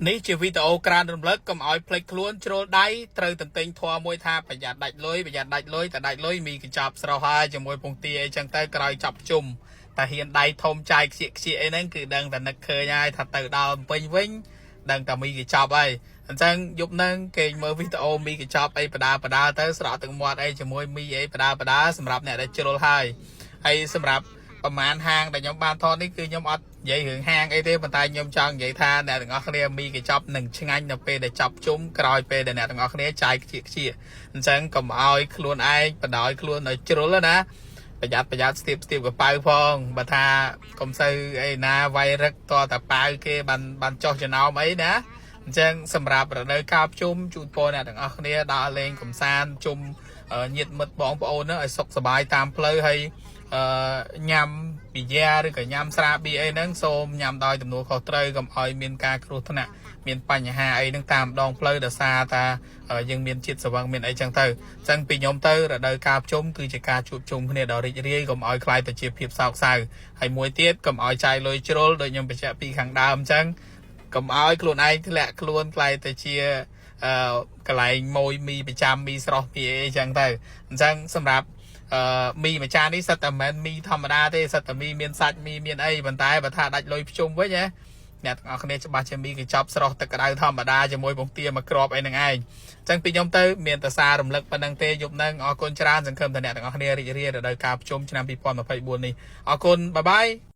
នេះជាវីដេអូក្រើនរំលឹកកុំឲ្យភ្លេចខ្លួនជ្រុលដៃត្រូវទន្ទិញធွာមួយថាប្រយ័ត្នដាច់លុយប្រយ័ត្នដាច់លុយតែដាច់លុយមីកញ្ចប់ស្រស់ហើយជាមួយពងទាអីចឹងទៅក្រោយចាប់ជុំតែហ៊ានដៃធំចាយខ្ជៀកខ្ជៀកអីហ្នឹងគឺដឹងតែនឹកឃើញហើយថាទៅដល់ភ្នំពេញវិញដឹងតែមីកញ្ចប់ហើយអញ្ចឹងយប់ហ្នឹងគេមើលវីដេអូមីកញ្ចប់អីបដាបដាទៅស្រក់ទឹកមាត់អីជាមួយមីអីបដាបដាសម្រាប់អ្នកដែលជ្រុលហើយហើយសម្រាប់ ប្រហែលហាងដែលខ្ញុំបានថតនេះគឺខ្ញុំអត់និយាយរឿងហាងអីទេប៉ុន្តែខ្ញុំចង់និយាយថាអ្នកទាំងអស់គ្នាមីកញ្ចប់នឹងឆ្ងាញ់នៅពេលដែលចាប់ជុំក្រោយពេលដែលអ្នកទាំងអស់គ្នាចាយខ្ជៀកខ្ជៀកអញ្ចឹងកុំឲ្យខ្លួនឯងបដោយខ្លួនឲ្យជ្រុលណាប្រយ័ត្នប្រយ័ត្នស្ទាបស្ទាបកប៉ៅផងបើថាកុំសូវអីណាវាយរឹកតតែប៉ៅគេបានបានចោះចំណោមអីណាអញ្ចឹងសម្រាប់រដូវកាលជុំជូនពរអ្នកទាំងអស់គ្នាដើរលេងកំសាន្តជុំញាតិមិត្តបងប្អូនហ្នឹងឲ្យសុខសប្បាយតាមផ្លូវហើយ អឺញ៉ាំប៊ីយ៉ាឬក៏ញ៉ាំស្រាប៊ីអីហ្នឹងសូមញ៉ាំដោយទំនួលខុសត្រូវកុំឲ្យមានការគ្រោះថ្នាក់មានបញ្ហាអីហ្នឹងតាមដងផ្លូវដោយសារតាយើងមានជាតិស្រវឹងមានអីចឹងទៅអញ្ចឹងពីខ្ញុំទៅរដូវកាលជុំគឺជាការជួបជុំគ្នាដ៏រីករាយកុំឲ្យក្លាយទៅជាភាពសោកសៅហើយមួយទៀតកុំឲ្យចាយលុយជ្រុលដូចខ្ញុំបញ្ជាក់ពីខាងដើមអញ្ចឹងកុំឲ្យខ្លួនឯងធ្លាក់ខ្លួនក្លាយទៅជាអឺកន្លែងម៉ួយមីប្រចាំមីស្រស់មីអីចឹងទៅអញ្ចឹងសម្រាប់ អឺមីមួយចាននេះសិតតែមិនមែនមីធម្មតាទេសិតតែមីមានសាច់មីមានអីប៉ុន្តែបើថាដាច់លុយភ្ជុំវិញណាអ្នកទាំងអស់គ្នាច្បាស់ជាមីកញ្ចប់ស្រស់ទឹកក្តៅធម្មតាជាមួយពងទាមួយគ្រាប់អីហ្នឹងឯងអញ្ចឹងពីខ្ញុំទៅមានតែសាររំលឹកប៉ុណ្្នឹងទេយប់ហ្នឹងអរគុណច្រើនសង្ឃឹមថាអ្នកទាំងអស់គ្នារីករាយរដូវកាលភ្ជុំឆ្នាំ2024នេះអរគុណ bye bye.